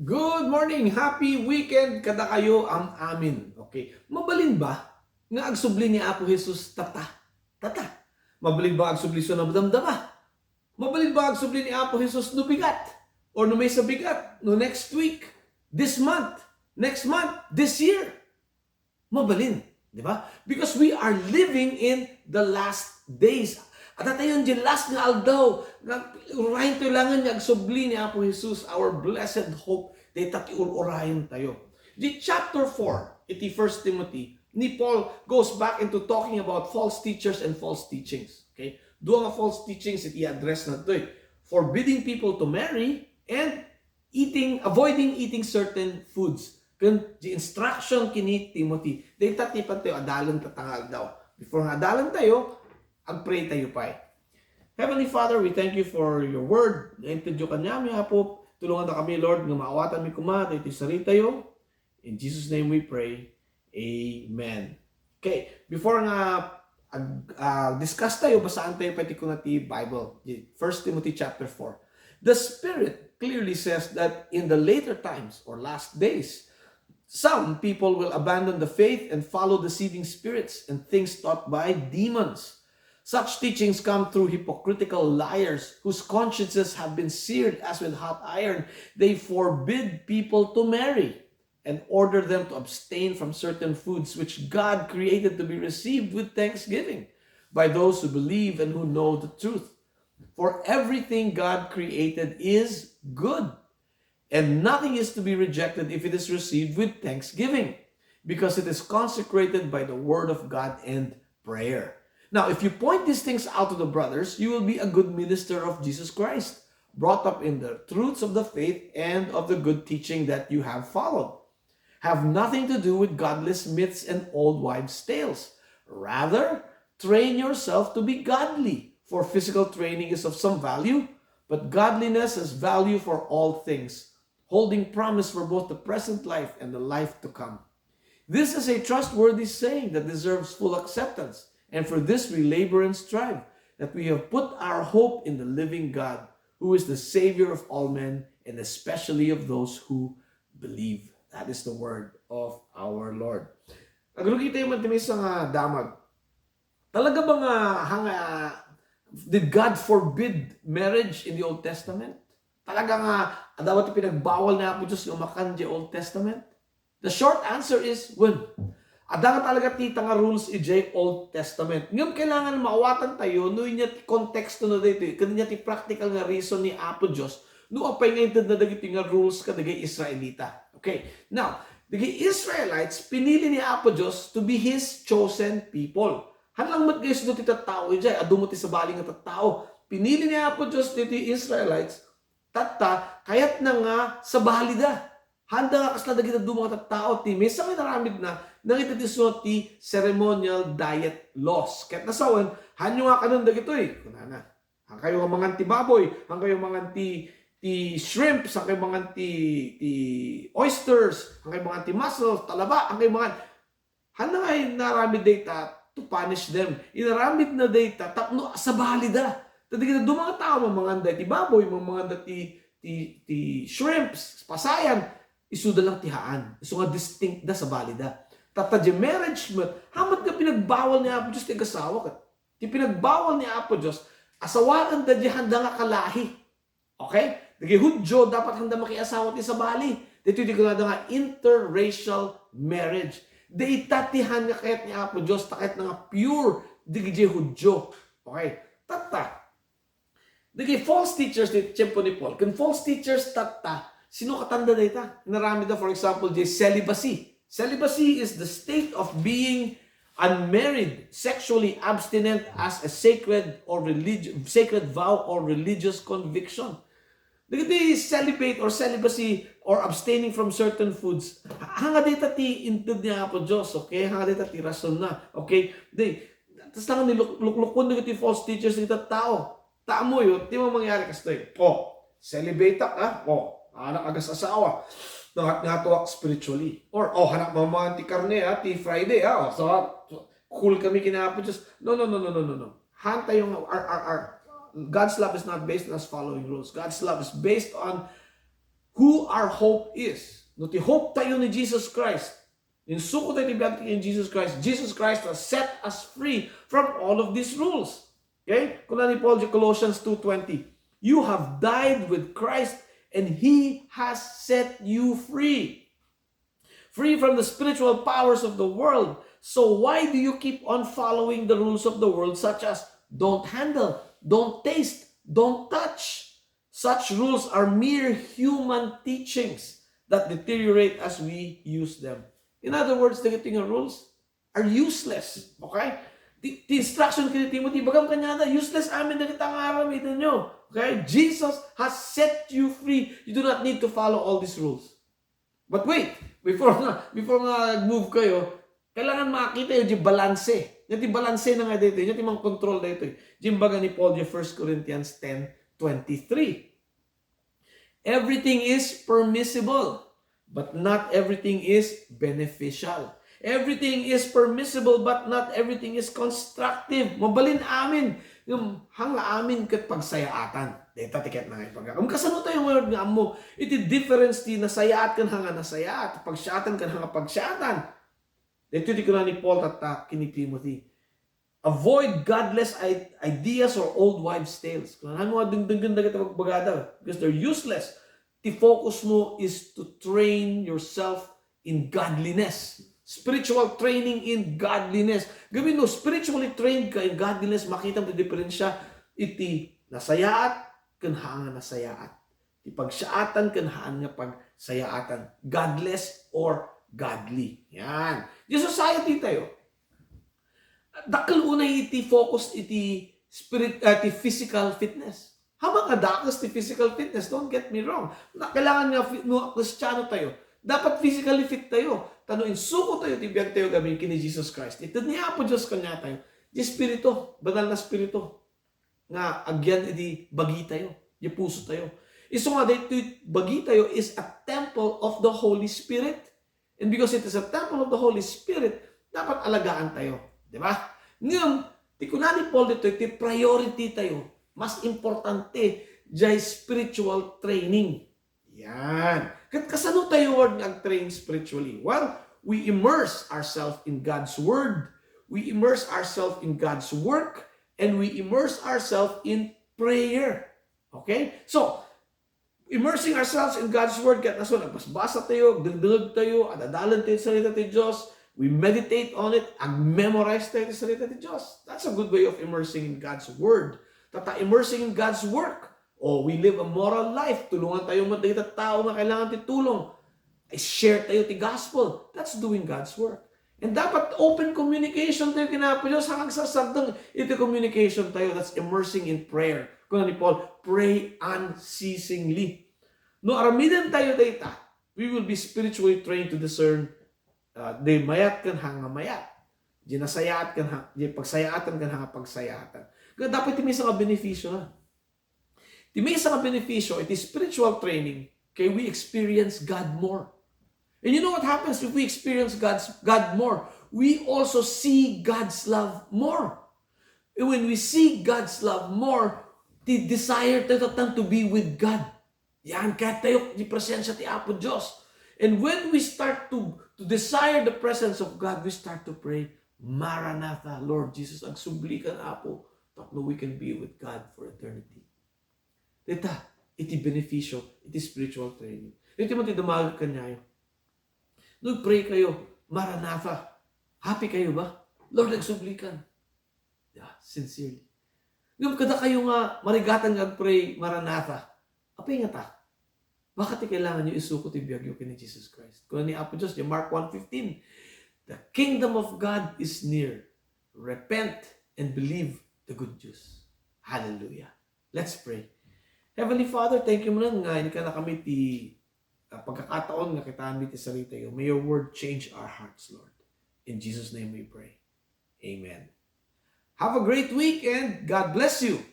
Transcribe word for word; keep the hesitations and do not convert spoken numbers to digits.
Good morning! Happy weekend kadakayo am-amin. Okay. Mabalin ba nga agsubli ni Apo Jesus tatta? Tatta. Mabalin ba nga agsubli isu no madamdama? Mabalin ba nga agsubli ni Apo Jesus no bigat? Or no maysa bigat? No next week? This month? Next month? This year? Mabalin, di ba? Because we are living in the last days. Adda tayo idiay last nga aldaw, nga urayen tayo laengen nga agsubli ni Apo Jesus, our blessed hope. Dayta ti ur-urayen tayo. Di chapter four, iti First Timothy, ni Paul goes back into talking about false teachers and false teachings. Okay? Dua nga false teachings iti address na itoy. Forbidding people to marry and eating, avoiding eating certain foods. Ken di instruction ken ni Timothy. Dayta ti pay tayo adalen tatta nga aldaw. Before nga adalen tayo, agpray tayo pay. Heavenly Father, we thank you for your word. Naintedyo kaniami, Apo. Tulonganda kami, Lord, nga maawatanmi koma daytoy saritayo. In Jesus' name we pray. Amen. Okay, before nga ag-, ah, discuss tayo, basaan tayo pay ti kuna ti Bible, di First Timothy chapter four. The Spirit clearly says that in the later times or last days, some people will abandon the faith and follow deceiving spirits and things taught by demons. Such teachings come through hypocritical liars whose consciences have been seared as with hot iron. They forbid people to marry and order them to abstain from certain foods which God created to be received with thanksgiving by those who believe and who know the truth. For everything God created is good, and nothing is to be rejected if it is received with thanksgiving, because it is consecrated by the word of God and prayer. Now, if you point these things out to the brothers, you will be a good minister of Jesus Christ, brought up in the truths of the faith and of the good teaching that you have followed. Have nothing to do with godless myths and old wives' tales. Rather, train yourself to be godly, for physical training is of some value, but godliness has value for all things, holding promise for both the present life and the life to come. This is a trustworthy saying that deserves full acceptance, and for this we labor and strive, that we have put our hope in the living God, who is the Savior of all men, and especially of those who believe. That is the word of our Lord. Agrugi tayo man ti maysa nga damag. Talaga ba nga, hanga, did God forbid marriage in the Old Testament? Talaga nga, adda ba ti pinagbawal ni Apo Diyos nga makan di Old Testament? The short answer is, wen. Adda nga talaga ti ita nga rules idiay Old Testament. Ngem kailangan maawatan tayo no ania ti konteksto na daytoy, ken ania ti practical nga reason ni Apo Dios no apay nga intedna dagiti nga rules kadagiti Israelita. Okay. Now, dagiti Israelites, pinili ni Apo Dios to be His chosen people. Haan lang met nga isut ti tattao idiay, adu met ti sabali nga tattao. Pinili ni Apo Dios dagiti Israelites, tatta, kayatna nga sabalida. Haanda nga kasla dagiti dadduma nga tattao, ti maysa nga inaramidna, nangitid isu ti ceremonial diet laws. Ket nasawen, haanyo nga kanen dagitoy, kunana. Haankayo nga mangan ti baboy, haankayo mangan ti, ti shrimps, haankayo mangan ti, ti oysters, haankayo mangan ti mussels, talaba, haankayo mangan. Haanda nga inaramid dayta to punish them. Inaramidna dayta tapno sabalida. Ta dagiti dadduma nga tao, mamanganda ti baboy, mamanganda ti, ti, ti shrimps, pasayan, isuda lang ti haan. Isu nga distinct da, sabalida. Tatta di marriage met, haan met nga pinagbawal ni Apo Dios ti agasawa ket. Ti pinagbawal ni Apo Dios, asawaenda di haanda nga kalahi. Okay? Dagiti Judio, dapat haanda makiasawa ti sabali. Daytoy ti kunada nga interracial marriage. Dayta ti haan nga kayat ni Apo Dios, ta kayatna nga pure dagiti Judio. Okay? Tatta. Dagiti false teachers ti tiempo ni Paul. Ken false teachers tatta, sino katanda dayta? Inaramidda, for example, di celibacy. Celibacy is the state of being unmarried, sexually abstinent as a sacred or relig-, sacred vow or religious conviction. Dagiti celibate or celibacy or abstaining from certain foods, hanga dayta ti inted ni Apo Dios, okay? Hanga dayta ti rason na, okay? Di, tas lang ni luk-, luklukon dagiti false teachers dagiti tao. Ta ammoyo, ti mangyari kastoy. Oh, celibate-ak, ah. Oh, haanak agas-asawa. Nangat-ngatoak spiritually. Or, oh, haanak mamangan ti karne, ah, ti Friday, ah. Oh, so, cool kami ken Apo Dios. No, no, no, no, no, no, no. Haan tayo nga, our, our, our, God's love is not based on us following rules. God's love is based on who our hope is. No ti hope tayo ni Jesus Christ, insuko tayo ti biag ni Jesus Christ. Jesus Christ has set us free from all of these rules. Okay? Kuna ni Paul in Colossians two twenty, "You have died with Christ and He has set you free." Free from the spiritual powers of the world. So why do you keep on following the rules of the world, such as don't handle, don't taste, don't touch? Such rules are mere human teachings that deteriorate as we use them. In other words, the rules are useless. Okay? The, the instruction kay Timothy, bagam kanya na, useless amin na kita nga aram, ito nyo. Okay? Jesus has set you free. You do not need to follow all these rules. But wait, before nga, before nga move kayo, kailangan makita yung di balance. Yung di balance na nga dito, yung di mang control dito. Yung baga ni Paul, yung First Corinthians ten twenty-three. Everything is permissible, but not everything is beneficial. Everything is permissible, but not everything is constructive. Mabalin amin. Yung hanga amin ket pagsayaatan. Deta tiket na nga ipaga. Ang kasano tayo ngayon nga amo? Iti difference ti nasayaat ken hanga nasayaat, pagsiyaatan ken hanga pagsiyaatan. Dito ti kuna ni Paul tatta kini Timothy. Avoid godless ideas or old wives' tales. Kung ano nga dengdenggen dagiti pagbagada, because they're useless. Ti focus mo is to train yourself in godliness. Spiritual training in godliness. Gamin no spiritually trained ka in godliness, makita mo ti diferensya iti nasayaat ken hanga nasayaat. Ti pagsayaatan ken haan nga pagsayaatan. Godless or godly. Yan. Di society tayo. Dakkel unay iti focus iti spirit, uh, ti physical fitness. Hama nga dakes ti physical fitness, don't get me wrong. Na kailangan nga no Kristiano tayo, dapat physically fit tayo. Tano insuko tayo ti biag tayo gamin kini Jesus Christ. Ito ni Apo Dios kanya tayo. Di Espiritu, banal na Espiritu nga agyan iti bagi tayo, iti puso tayo. Isu nga daytoy bagi tayo is a temple of the Holy Spirit. And because it is a temple of the Holy Spirit, dapat alagaan tayo. Di ba? Ngem, ti kuna ni Paul dito, ti priority tayo, mas importante, jay spiritual training. Yan. Ket kasano tayo nga ag-train spiritually? Well, we immerse ourselves in God's Word. We immerse ourselves in God's work. And we immerse ourselves in prayer. Okay? So, immersing ourselves in God's Word, ket naso, nagbasbasa tayo, agdengdengeg tayo, adadalan tayo sarita ti Dios, we meditate on it, ag-memorize tayo ti sarita ti Dios. That's a good way of immersing in God's Word. Tata immersing in God's work. Oh, we live a moral life. Tulungan tayo met dagiti tao nga kailangan ti tulong. I-share tayo ti gospel. That's doing God's work. And dapat open communication tayo kina Apo Dios, hanggang sarsardeng iti communication tayo. That's immersing in prayer. Kuna ni Paul, "Pray unceasingly." No aramiden tayo dayta, we will be spiritually trained to discern uh, di mayat ken hanga mayat. Di nasayaat ken ha, di pagsayaatan ken hanga pagsayaatan. Kaya dapat ti maysa nga benepisyo na. Ti maysa nga benepisyo iti spiritual training, kay we experience God more. And you know what happens if we experience God's, God more? We also see God's love more. And when we see God's love more, the desire tayo to be with God. Yan, kaya tayo di presensia ti Apo Dios. And when we start to, to desire the presence of God, we start to pray, "Maranatha, Lord Jesus, agsubli kan, Apo, tapno we can be with God for eternity." Dita, iti benepisyo, iti spiritual training. Iti man ti dumagag kaniayo. No pray kayo, "Maranatha." Happy kayo ba? "Lord, agsubli kan." Yeah, sincerely. Ngem kada kayo nga marigatan nga agpray, "Maranatha." Apay nga ta? Baka ti kailangan nyo isuko ti biagyo ken ni Jesus Christ. Kuna ni Apo Dios, di Mark one fifteen, "The kingdom of God is near. Repent and believe the good news." Hallelujah. Let's pray. Heavenly Father, thank you man nga inikana kami ti uh, pagkakataon nga kitaanmi ti sarita yo. May your word change our hearts, Lord. In Jesus' name we pray. Amen. Have a great week and God bless you.